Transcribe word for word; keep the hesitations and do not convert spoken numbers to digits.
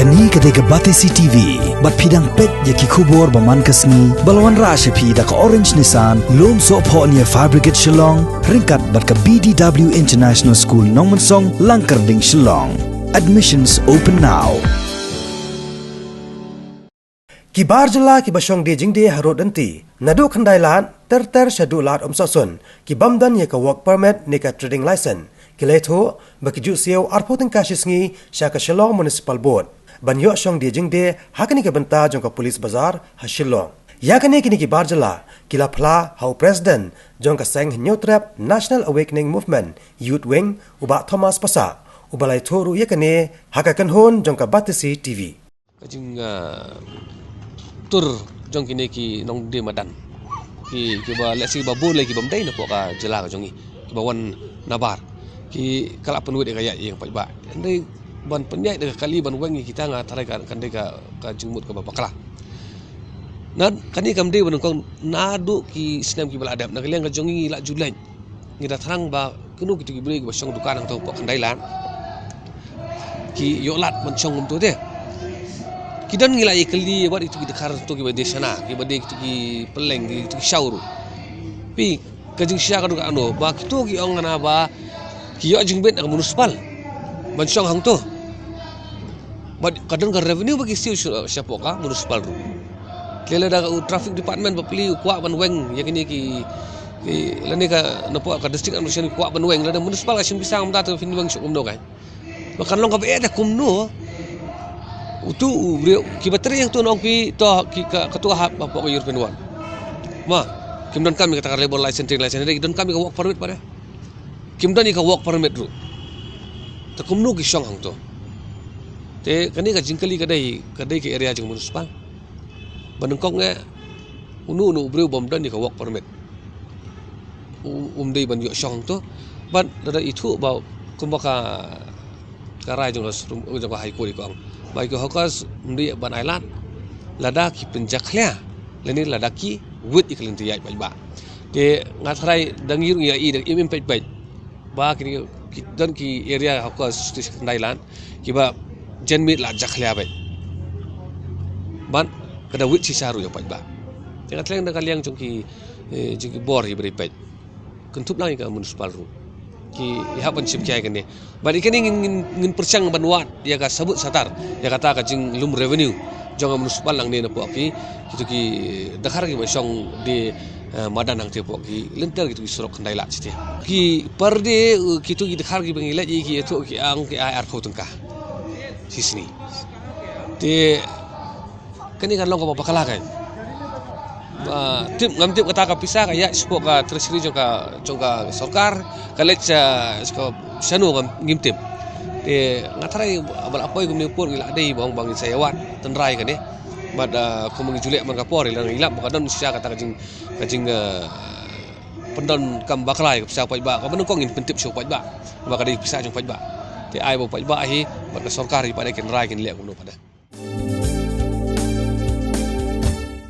Kane ka dei ka Batesi T V, bad phi dang peit ïa ki khubor ba man ka sngi, ba la wanrah sha phi da ka Orange Nissan, Lumsohphoh near Fire Brigade Shillong, ryngkat bad ka B D W International School Nongmensong, Langkyrding, Shillong. Admissions open now. Ki bar jylla kiba shong die jingdie ha rud Dynti, naduh Khyndai Lad ter ter sha Duhlad Umsohsun, ki bym don ïa ka work permit ne ka trading license, ki la ïathuh ba ki ju siew arphew tyngka shi sngi sha ka Shillong Municipal Board ban ïoh shong die jingdie ha kane ka bynta jong ka Police Bazar ha Shillong. Ïa kane kine ki bar jylla ki la phla ha u President jong ka seng Hynñiewtrep National Awakening Movement Youth Wing, u Bah Thomas Passah, uba la ïathuh ruh ïa kane ha ka kynhun jong ka Batesi T V. Ka jing, ah, tur jong kine ki nongdie madan, ki, kiba lehse ba bun lei ki bym dei na poh ka jylla ka jong ngi, kiba wan nabar, ki ka la pynwit ïa ka ïaid ïa ka paidbah. Hynrei ban pynïaid da ka kali ban weng ïa kita, nga tharai ka, kan dei ka, ka jingmut kaba bakla. Na kane kam dei ba nyngkong, naduh ki snem kiba la dep, na ka liang ka jong ngi la ju leit, ngi da thrang ba kano kito ki briew kiba shong dukan hangto poh Khyndai Lad, ki ïoh lad ban shong kumto te. Ki don, ngi la ïa kylli bad kito ki dkhar to, kiba die shana, kiba die kito ki pylleng, kito ki shaw ruh. Phi, ka jingshisha ka dei kano ba kito ki ong hana ba ki ïoh jingbit na ka municipal ban shong hangto. Bad ka don ka revenue ba ki siew sha, shapoh ka municipal ruh. Te lada u traffic department bapli u kwah ban weng ïa kine ki, ki, lane ka, na poh ka district administration u kwah ban weng, lada municipal ka shim pisa, kam da te phin weng shuh kumno kai. Ba kan long kaba eh da kumno. Uto u briew, kiba trei hangto, nong phi to ki ka, kato hap ba poh ka European Ward. Ma, kim donkam ïa kata ka labour license, trade license, ki donkam ïa ka work permit pat de. Kim don ïa ka work permit ruh. Te kumno ki shong hangto? Te kane ka jingkylli ka dei, ka dei ka area jong municipal. Ba nyngkong eh, uno uno u briew bym don ïa ka work permit, u, um dei ban ïoh shong hangto. Bad lada ithuh ba kumba ka, ka rai jong ka Supreme, jong ka High Court i ka ong ba ki hawkers um dei ban ailad lada ki pynjakhlia lane lada ki wit ïa ka lynti ïaid paidbah. Te nga tharai dang ïoh ïa i da im im peit peit ba kine ki don ki area hawkers sha Khyndai Lad kiba janmiet la jakhlia beit. Bad ka da wit shisha ruh ïa paidbah. Te nga thleng da ka liang jong ki, eh, jong ki bor iba dei peit, kynthup lang ïa ka municipal ruh, ki hap ban shim khia ïa kane. Bad ïa kane ngin, ngin, ngin pyrshang ban wad ïa ka sabut satar ïa kata ka jinglum revenue jong ka municipal nangne na poh ki, kito ki dkhar kiba shong die, eh, madan hangtei poh ki lynter kito ki surok Khyndai Lad shatei. Ki per day, eh, kito ki dkhar kiba ngi leit ïa ki, ïathuh ki ong ki ai arphew tyngka shi sngi. Te kane kan long kaba bakla kein. Ba tip, ngam tip kata ka pisa ka ïaid shapoh ka treasury jong ka, jong ka sorkar, ka leit sha, sha ka, shano ngam, ngim tip. Te nga tharai ba la poi kumne por ngi la dei ba ong ba ngin sa ïa wad tynrai kane. Bad, ah, kum ngi ju leh man ka por, ïa la ngi lap ba ka don shisha kata ka jing, ka jing, ah, pyndonkam bakla ïa ka pisa paidbah, kaba nyngkong ngin pyntip sha u paidbah ba ka dei pisa jong paidbah. Te ai ba u paidbah hi bad ka sorkar hi pat de kin rai kin leh kumno pat de.